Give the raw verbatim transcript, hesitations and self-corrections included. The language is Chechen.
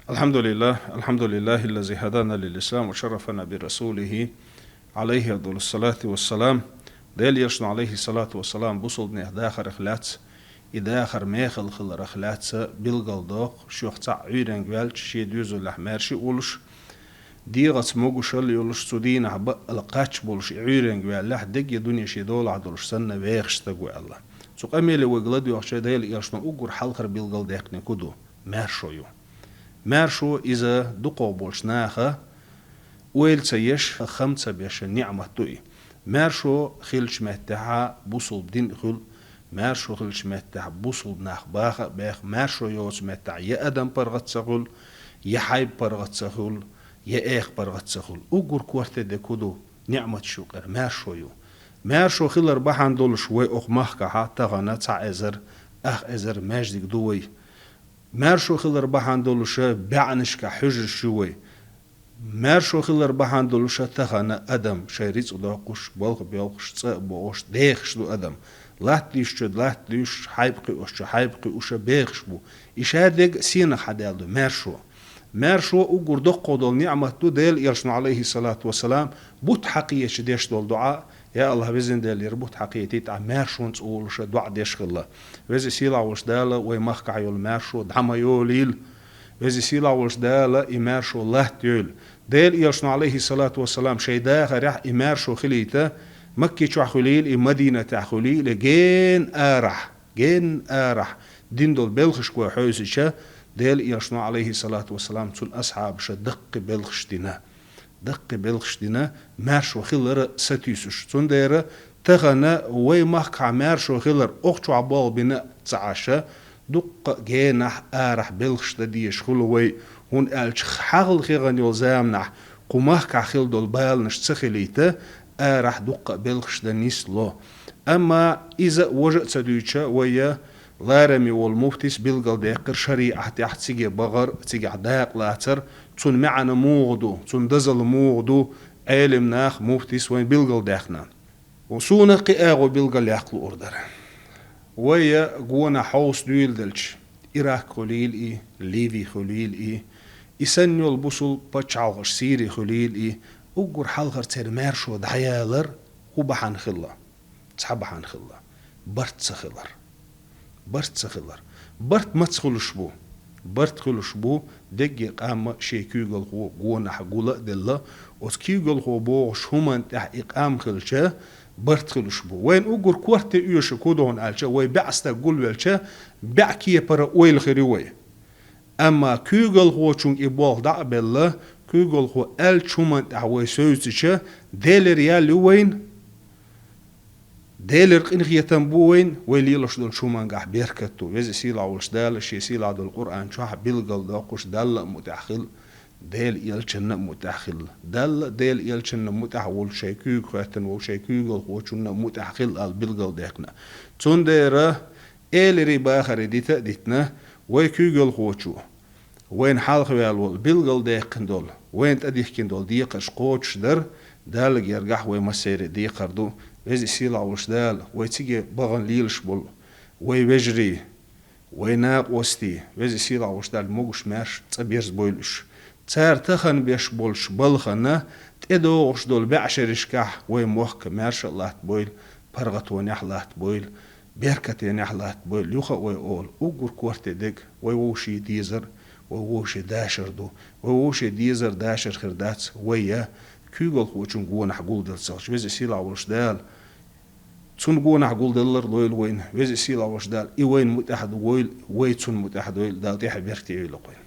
الحمد لله، الحمد لله الذي هدانا للإسلام وشرفنا برسوله، عليه أفضل الصلاة والسلام. Делан Элчано, алейхи салату вассалам, бусулбанех дахарах лаьцна, и дахар мехала хиларах лаьцна билгалдоаккх, шух цхьаъ Ӏуьйренга ваьлча, шен доьзалехь маьрша а волуш, дегӀаца могушалла а йолуш, цу дийнахь бакъ а кхаччалц болуш и Ӏуьйренга ваьллехь, дерриге дуьне шен долахь долуш санна вехаш стаг ву аьлла. Цу къамеле вайга ладоьгӀча, Делан Элчано уггар хьалхара билгалдаьккхинарг хӀун ду? Маьршо ю. Маьршо иза дукхах болчу наха ойла ца еш, хам ца беш ниӀмат ду и. Маьршо хиллачу меттехь бусулба дин а хуьлу, маьршо хиллачу меттехь бусулба нах баха а беха, маьршо йоцу меттехь я адам паргӀат ца хуьлу, я хьайба паргӀат ца хуьлу, я эха паргӀат ца хуьлу. Уггар корта дерг хӀун ду? НиӀматаш юкъара маьршо ю. Маьршо хилар бахьана долуш вай окху махкахь тахана цхьа эзар, ах эзар маьждиг ду вай. Маьршо хилар бахьана долуша баьӀнашкахь хьуьжарш ю вай. Маьршо хилар бахьана долуша тахана адам шайн рицкъ доккхуш, балха боьлхуш, цӀа а бохуш, дехаш ду адам. Латта дуьйшучу латта дуьйшуш, хьайба кхиошчу хьайба кхиоша бехаш бу. И шадерг а сенах хьадаьлла ду маьршо. Маьршо уггар доккхах долу ниӀмат ду, Делан Элчано, алейхи салату вассалам, бутт хьакхетачу деш долу доӀа, Я АллахӀ, везан Дела, хӀара бутт хьакхетийта ахь, маьршонца олуша доӀа деш хилла. Веза сийлахь волуш Дала вай махкахь йолу маьршо дӀа ма йолийла. Веза сийлахь волуш Дала и маьршо латта йойла. Делан Элчано, алейхи салату вассалам, шайн дахарехь и маьршо хилийта, Макки чохь хуьлийла и, Мадинатехь хуьлийла и, гена арахь, гена арахь дина долу белхашка вай хьевсича, Делан Элчано, алейхи салату вассалам, цуьнан асхьабаша даккхий белхаш дина. Даккхий белхаш дина, маьршо хилар сатуьйсуш. Цундела тахана вай махкахь маьршо хилар окху чохь болх бина а ца Ӏаш, дуккха а генахь арахь белхаш дан дезаш хуьлу вай, хӀунда аьлча хьалха хилла йолу заманахь кху махкахь хилла долу баланаш ца хилийта, арахь дуккха а белхаш дан нисло. Амма иза а, важа а ца дуьйцуш, вай лараме волу муфтис билгалдаьккхира шариӀатехь цига бахар, цигахь дакъа лацар, цуьнан маьӀна муха ду, цуьнан дозалла муха ду, Ӏелам наха, муфтис вайна билгалдаьккхина. Суна кхин а агӀо билгалъяккха луур дара. Вай гонахь хьовса дуьйладелча, Ирак хуьлийла и, Ливи хуьлийла и, и санна йолу бусулба пачхьалкхаш, Сири хуьлийла и, уггар хьалхара церан маьршо дӀаялар хӀун бахьана хилла? Цхьа бахьана хилла. Барт ца хилар. Барт ца хилар. Барт маца хуьлуш бу? Барт хуьлуш бу, дерриге къам шен куьйгалхо гонахь гул а делла, оцу куьйгалхо бохучу хӀуманна тӀехь и къам хилча, барт хуьлуш бу. Вайна уггар корта оьшург хӀун ду аьлча, вай баьӀ стаг гулвелча, баьӀ кепара ойла хир ю вай. Амма куьйгалхочуьнга и болх дӀа а белла, куьйгалхо аьллачу хӀуманна тӀехь вай севцича, Делера ял ю вайна, Делера къинхетам бу вайна, вай лелош долчу хӀумангахь беркат ду. Веза сийлахь волуш Дала шен сийлахь долу Къуръан чохь билгалдоккхуш, Далла а мутӀахь хила, Делан Элчанна а мутӀахь хила. Далла а, Делан Элчанна а мутӀахь волчу шайн куьйга хӀоьттина волу шайн куьйгалхочунна а мутӀахь хила аьлла билгалдаьккхина. Цундела элира бахара дита а дитина, вай куьйгалхочо вайна хьалхаваьлла волу, билгалдаьккхина долу, вайна тӀедихкина долу декхарш кхочушдар, Далла гергахь вай массеран декхар ду. Веза сийлахь волуш Дала, вай цига бахана лелаш болу вай вежарий, вай накъостий, Веза сийлахь волуш Дала, могуш-маьрша цӀа берзабойла уьш. Цара тахана беш болчу балхана тӀедогӀуш долу баьӀшерашкахь вай мохк маьрша а латтабойла, паргӀатонехь а латтабойла, беркатенехь а латтабойла. Юха а вай олу, уггар корта дерг вай вовшийн дезар, вай вовшийн дашар ду. Вай вовшийн дезар, дашар хир дац вай я куьйгалхочун гонахь гулделла ца хилча. Веза сийлахь волуш Дала, цунна гонахь гулделлар лойла вайна. Веза сийлахь волуш Дала, и вайна мутӀахь ду войла, вай цунна мутӀахь дойла. Дала тӀаьхье беркате йойла вайна.